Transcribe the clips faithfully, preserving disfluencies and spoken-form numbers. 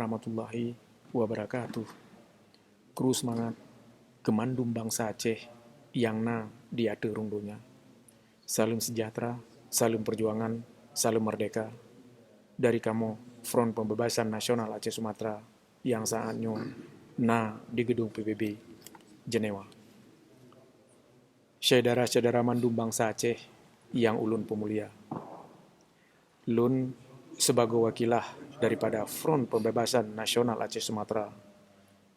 Warahmatullahi wabarakatuh. Kru seumangat keu mandum bansa Aceh nyang na di ateueh rhueng donya. Saleuem seujahteura, saleuem peujuangan, saleuem meurdéhka dari kamoe Front Pembebasan Nasional Aceh Sumatra nyang saát nyoe na di Geudong P B B, Jenewa. Syedara-syedara mandum bansa Aceh nyang ulôn peumulia. Lôn sibagoe wakilah daripada Front Pembebasan Nasional Aceh Sumatra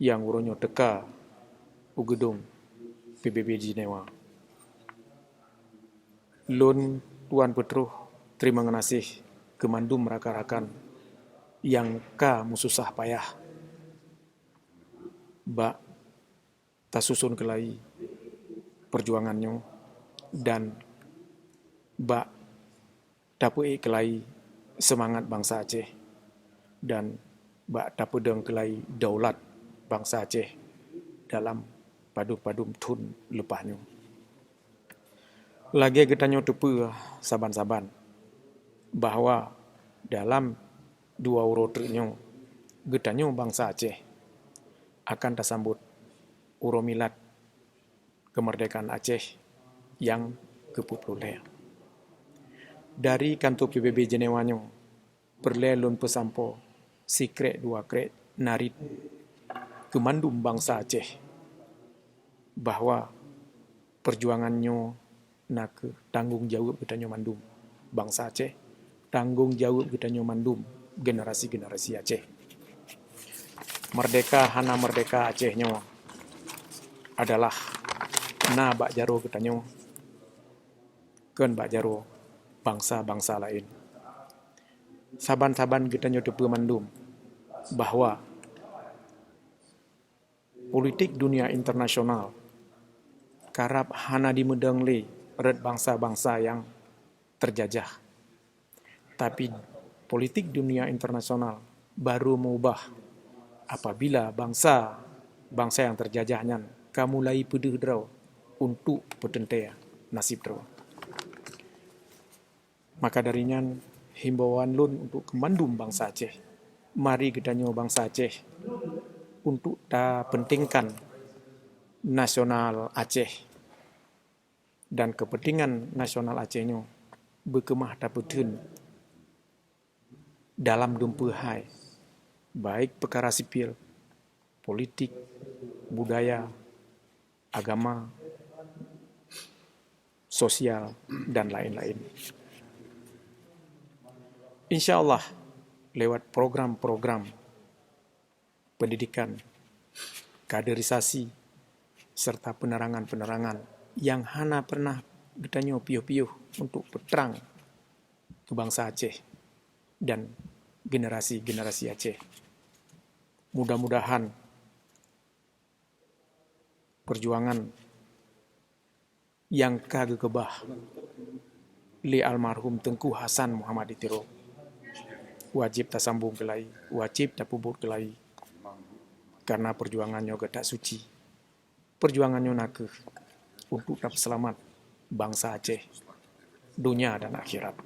nyang uroe nyoe teuka u geudong P B B Jenewa. Lôn tuan peutroh teurimong geunaséh keu mandum rakan-rakan nyang ka meususah payah bak tasuson keulai peujuangan nyoe dan bak tapeuék keulai seumangat bansa Aceh dan bak tapeudong keulai daulat bansa Aceh dalam padum-padum thon leupah nyoe. Lagée geutanyoe teupeue saban-saban bahwa dalam dua uroe treuk nyoe geutanyoe bansa Aceh akan tasambot uroe milad keumeurdéhkaan Aceh nyang keupeupeuet lhée. Dari kanto P B B Jenewa nyoe, peureulée lôn peusampoe sikrék dua krék narit keu mandum bansa Aceh bahwa peujuangan nyoe na kheueh tanggong jaweueb geutanyoe mandum bansa Aceh, tanggong jaweueb geutanyoe mandum generasi-generasi Aceh. Meurdéhka hana meurdéhka Aceh nyoe adalah na bak jaroe geutanyoe, kon bak jaroe bansa-bansa laén. Saban-saban geutanyoe teupeue mandum bahwa politik dunia internasional karab hana jimeudong lé rot bansa-bansa nyang teujajah. Tapi, politik dunia internasional baru meubah apabila bansa-bansa nyang teujajah nyan ka mulai peudeuh droe untuk peuteuntée naseb droe. Maka dari nyan, himbauan lôn untuk keumandum bansa Aceh, mari geutanyoe bansa Aceh untuk tapeuntingkan nasional Aceh dan keupeuntingan nasional Aceh nyoe beukeumah tapeutheun dalam dum peue hai, baik peukara sipil, politik, budaya, agama, sosial, dan laén-laén. Insya Allah, lewat program-program pendidikan, kaderisasi, serta penerangan-penerangan nyang hana pernah geutanyoe piôh-piôh untuk peutrang keu bansa Aceh dan generasi-generasi Aceh. Mudah-mudahan peujuangan nyang ka geukeubah lé almarhum Teungku Hasan Muhammad di Tiro wajéb tasambong keulai, wajéb tapeubuet keulai, karena peujuangan nyoe geutak suci. Peujuangan nyoe na kheueh untuk tapeuseulamat bansa Aceh, donya dan akhirat.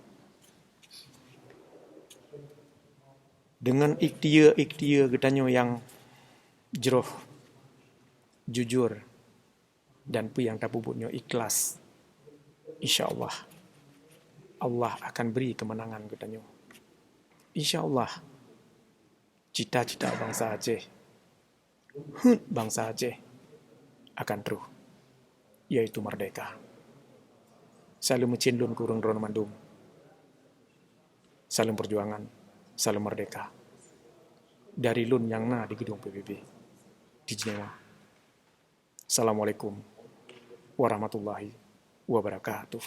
Deungon ikhtiar-ikhtiar geutanyoe nyang jroh, jujur, dan peue nyang tapeubuet nyoe ikhlas, insya Allah, Allah akan bri keumeunangan geutanyoe. Insya Allah, cita-cita bansa Aceh, heuet bansa Aceh akan troh, yaitu merdeka. Saleuem meucen lôn keu ureuëng droeneuh mandum. Saleuem peujuangan, saleuem merdeka. Dari lôn nyang na di geudong P B B di Jenewa. Assalamualaikum warahmatullahi wabarakatuh.